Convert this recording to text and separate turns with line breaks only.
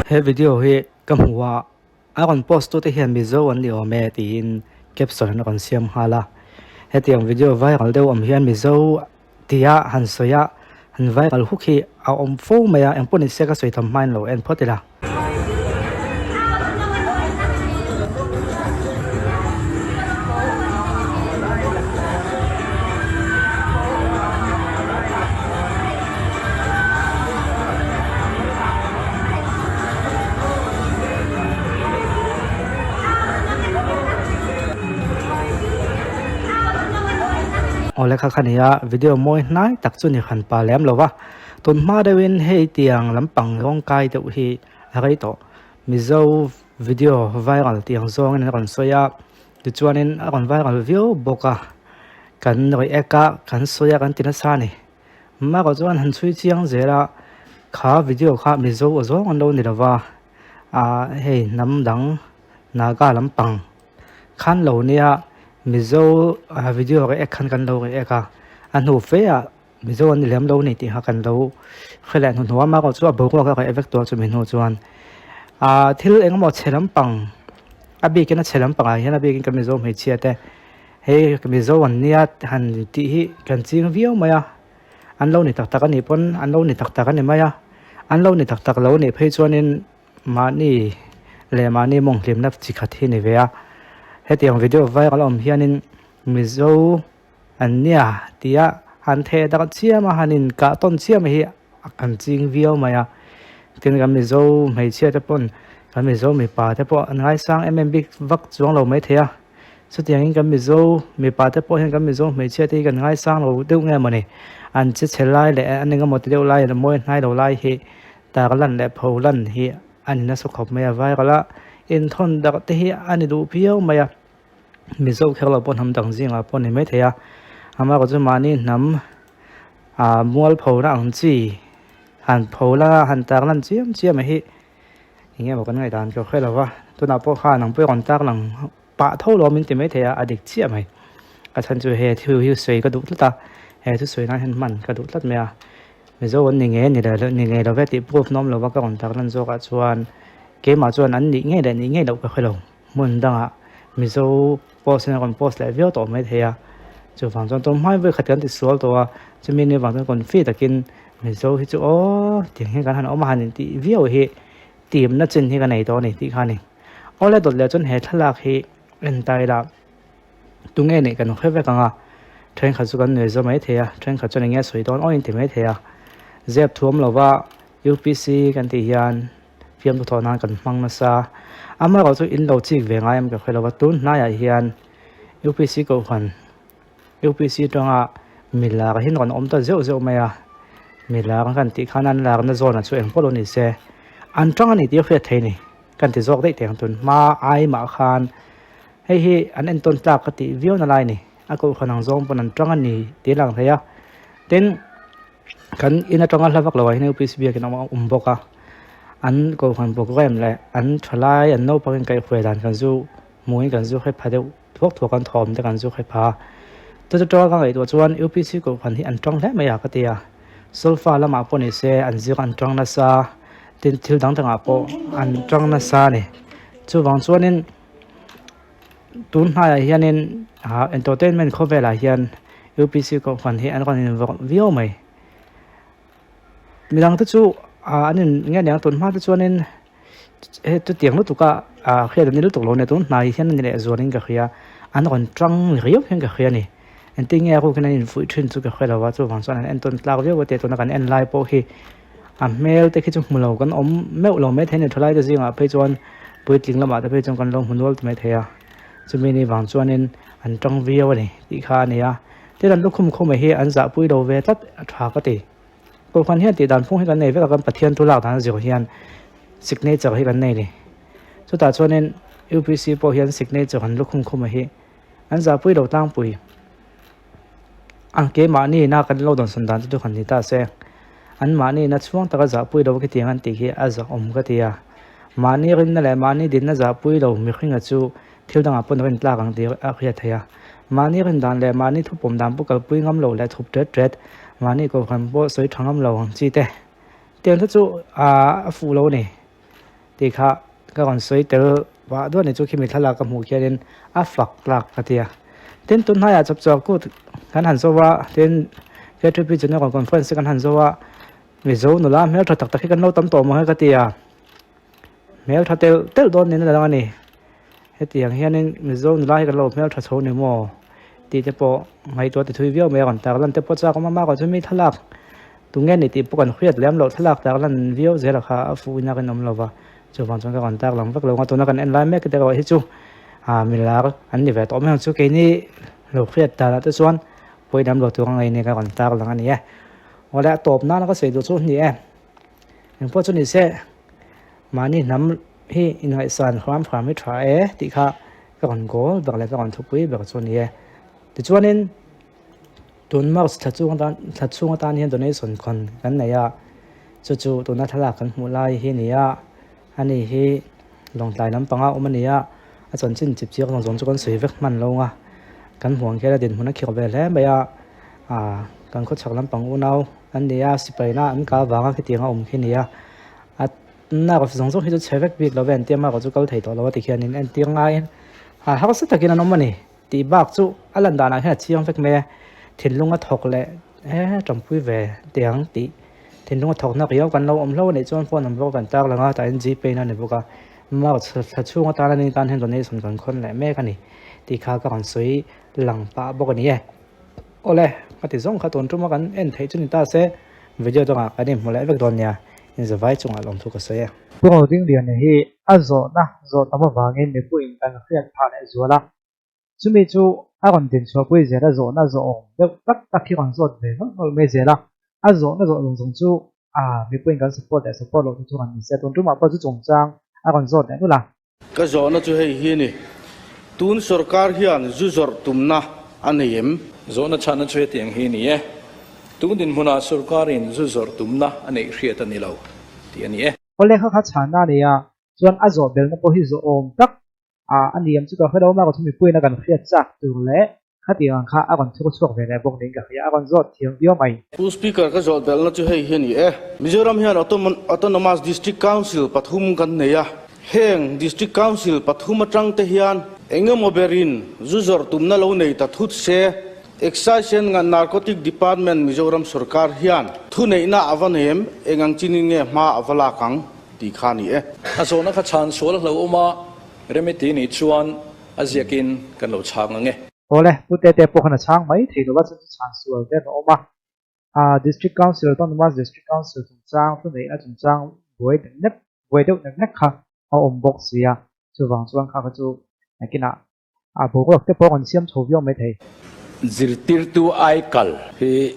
He video hi ka hmu a, a rawn post tute hian Mizo an ni awm e tiin caption an rawn siam nghal a. Hetiang video viral deuh awm hian Mizo tia han sawi a, han viral huk hi a awm fo mai a, engpawh ni se ka sawi tam hmain lo en phawt ila. Awle kha kha nia video mawi hnai tak chu ni han pa lem lo va tun hma deuhin hei tiang lampang rawng kai deuh hi a rei tawh mizo video viral tih ang zawngin an rawn sawi a tichuanin a rawn viral viau bawk a kan react a kan sawi a kan ti nasa a ni. Erawh chuan han chhui chiang zel a, kha video kha Mizo aw zawng an lo ni lova, ah hei hnam dang Naga lampang khan lo nia Mizo video react khan kan lo react a, a hnu fe ah Mizo an ni lem lo ni tih kha kan lo hre leh hnuhnawh a, amaherawh chu a boruak a reh vek tawh chumi hnu chuan ah thil engemaw chhe lampang a bikin a chhe lampang ah hian a bikin kan Mizo hmeichhia te. Hei Mizo an nia han tih hi kan ching viau mai a, an lo ni tak tak a nih pawn an lo ni tak tak a ni mai a, an lo ni tak tak lo nih phei chuanin mahni leh mahni mawng hlimna chi khat hi ni ve a. Hetiang video viral awm hianin Mizo an nia tia han theh darh chiam a, han inkah tawn chiam hi a kan ching viau mai a. Tin kan Mizo hmeichhia te pawn kan Mizo mipa te pawh an ngaisang em em bik vak chuang lo maithei a. Chutiangin kan Mizo mipa te pawh hian kan Mizo hmeichhia te hi kan ngaisang lo deuh nge mawni? An che chhe lai leh an engemaw ti deuh lai an mawi hnai lo lai hi tar lan leh pho lan hi a ni nasa khawp mai a, viral a inthawn darh te hi a ni duh viau mai a, Mizo kher lo pawh hnam dang zingah pawh a ni maithei a, amaherawhchu chu mahni hnam ah mualpho na ang chi han pho la han tar lan chiam chiam hi eng nge maw kan ngaihdan ka hre lo va, tunah pawh khan ang pawh i rawn tar lang. Pah tho lo min ti mai thei a, a dik chiah mai. A chhan chu he thil hi sawi ka duh tlat a, he thu sawi nan hian hman ka duh tlat mai a. Mizo an ni nge ni leh ni ngei lo ve tih proof nawm lova ka rawn tak lan zawkah chuan keimah chuan an nih ngei leh nih ngei loh ka hre lo. Hmun dangah Mizo post hian a rawn post leh viau tawh mai thei a. Chuvang chuan tun hmai vawikhat kan ti sual tawh a, chumi ni vang chuan confi takin Mizo hi chu aw tiang hian kan han awm a han intih viau hi timna chin hi ka nei tawh a ni tih kha a ni. Awle dawt leh chuan he thlalak hi en ta ila tunge nih kan hre vek ang a, thenkhat chu kan nuih zo mai thei a, thenkhat chuan enge a sawi dawn awin ti mai thei a, zep thuam lova UPC kan tih hian fiamthu thawh nan kan hmang nasa, amaherawh chu in lo chik ve ngai em ka hre lova tun hnaiah hian UPC kohhran UPC atanga milar hi an rawn awm ta zeuh zeuh mai a, milar kan tih khan an larna zawnah chu engpawh lo ni se an tang a ni tih a hriat theih a ni. Kan ti zawk daih teh ang tun hma ai mah khan hei hi an entawn tlak ka tih viau na lai a ni. A kohhran ang zawng pawn an tang a ni tih a lang thei a. Tin, kan in atanga hla vak lo ah hian UPC biakin a awm bawk a. An kohhran program leh an thalai an naupang in kaihhruai dan kan zu hmuhin kan zu hre pha deuh thuak thuak an thawm te kan zu hre pha a. Chu chu ka ngaihtuah chuan UPC kohhran hi an tang hle mai a ka ti a. Solfa lamah pawh ni se an zir an tang nasa tin thil dang dangah pawh an tang nasa a ni. Chuvang chuanin tun hnaiah hianin ah entertainment khawvelah hian UPC kohhran hi an rawn invawrh viau mai. Midang te chu ah an in nge niang tun hma te chuanin he chutiang lutuk a ah hriat an ni lutuk lo nia tun hnai hian a ni leh zualin ka hria an rawn tang riau hian ka hria a ni engtin nge a rukin an infuih thin chu ka hre lo a chuvang chuan an entawn tlak viau a tia tuna kan en lai pawh khi a hmel te khi chu hmu lo kan awm meuh lo maithei a ni thalai te zingah phei chuan puitling lamah te phei chuan kan lo hmu nual maithei a chumi ni vang chuanin an tang viau a ni tih kha a ni a tin an lukhum khum hi an zahpui lo ve tlat a tha ka ti. Kohhran hian tih dan phung hi kan nei vek a, kan Pathian thu lak dan a zir hian signature hi kan nei ni. Chutah chuanin UPC pawh hian signature han lukhum khum a hi an zahpui lo tlangpui. A keimahni na kan lo dawnsawn dan te chu han ni ta se, an mahni na chhuang taka zahpui lo khitiang an tih hi a zahawm ka ti a. Mahni rinna leh mahni dinna zahpui lo mihringa chu thil dangah pawn rin tlak ang tih a hriat theih a. Mahni rin dan leh mahni thupawm dan pawh kalpui ngam lo leh thup tet tet, mahni kohhran pawh sawi tha ngam lo ang chi te. Tiang te chu a fuh lo a ni. Tih kha ka rawn sawi tel vah duah ni chu khimi thlalak ka hmuh khianin a fak tlak ka ti a. Tin, tun hnaiah chawpchhuah kut kan han zo a, tin K3P General Conference te kan han zo a, Mizo nula hmeltha tak tak hi kan lo tam tawh maw he ka ti a, hmeltha telh telh dawn niin a lang a ni. Hetiang hianin Mizo nula hi kan lo hmeltha chho ni maw tih te pawh ngaihtuah ti thui viau mai a rawn tar lan te pawh chak awm a, mahkawh chu mi thlalak Tunge ni tih pawh kan hriat lem loh thlalak tak lan viau zel a kha a fuh in a rinawm lo va, chuvang chuan ka rawn tak lang vek lo ang a, tuna kan en lai mek te erawh hi chu ah milar an ni ve tawh mai ang chu keini lo hriat danah te chuan pawi dam lo tur a ngei nia ka rawn tak lang a ni e. Awle a tawp nana ka sawi duh chu ni e, engpawh chu ni se mahni hnam hi inngaihsan hram hram hi tha e tih kha ka rawn goal ber leh ka rawn thupui ber chu a ni e. Tichuanin. Tun March thla chung atan thla chhung atan hian donation khawn kan nei a, chu chu tuna thlalak kan hmuh lai hi a ni a, ani hi Lawngtlai lampanga awm a ni a, a chanchin chip chiang zawng zawng chu kan sawi vek hman lo ang a, kan hmuh ang khian a dinhmun a khirh ve hle mai a, ah kan khawchhak lampang unau an ni a, sipai na an kah avanga khitiang a awm khi a ni a, a nerve zawng zawng hi chu chhe vek bik lo ve an tia erawh chu kal thei tawh lo a tikhianin entir ngaiin harsa takin an awm a ni. Tih bak chu a lan danah hian a chiang vek mai a, thinlung a thawk leh he tanpui ve teh ang tih thinlung a thawk na riau kan lo awm hlauh a nih chuan phone number kan tar lang a tah hian gpay na a ni bawk a march thla chhung atana ni tan hian donation kan khawn leh mek a ni tih kha ka rawn sawi lang pah bawk a ni e. Awle ka ti zawng kha tun tuma kan en theih chu ni ta se video dangah kan inhmu leh vek dawn nia inzavai chungah lawmthu ka sawi e.
Pu Rodingliana hi a zawhna zawh tam avangin mipuiin kan hriat phah leh zual a, Chumi chu a rawn din chhuahpui zel a, zawhna zawh awm deuh tak tak hi rawn zawt ve nawlh nawlh mai zel a, a zawhna zawh zawng zawng chu a mipuiin kan support leh support loh chu chu rawn ni se, tun tumah pawh chu chungchang a rawn zawt leh nulh a.
Ka zawhna chu hei hi a ni, tun sorkar hian zu zawrh tumna a nei em?
Zawhna chhanna chu hetiang hi a ni e, tun dinhmunah sorkarin zu zawrh tumna a neih hriat a ni lo tih a ni e.
Awle kha kha chhanna a nei a, chuan a zawh belna pawh hi zawh awm tak A ni ang chu ka hre lo a, chumi puiin a kan hriat chak tur leh khatiang ang kha a rawn thur chhuak ve leh bawk niin ka hria, a rawn zawt thiam viau mai.
Pu Speaker, ka zawt belhna chu hei hi a ni e. Mizoram hian Autonomous District Council pathum kan nei a, heng District Council pathum atang te hian engemaw berin zu zawrh tumna lo nei ta thut se, Excise and Narcotic Department Mizoram sorkar hian thuneihna a va nei em, eng ang chinin nge hma a va lak ang? Tih kha a ni e.
A zawhna kha chhan sual a hlo awm a, remiti nih chuan a ziakin kan lo chhang ang e.
Awle, Pu Tete pawh khan a chhang mai thei lo a, chuan chu chhan sual vel a awm a. Aa District Council, Autonomous District Council chungchang, thuneihna chungchang buai nek nek, buai deuh nek nek kha a awm bawk si a, chuvang chuan kha kha chu nakinah a boruak te pawh an siam chho viau mai thei.
Zirtirtu aikal hi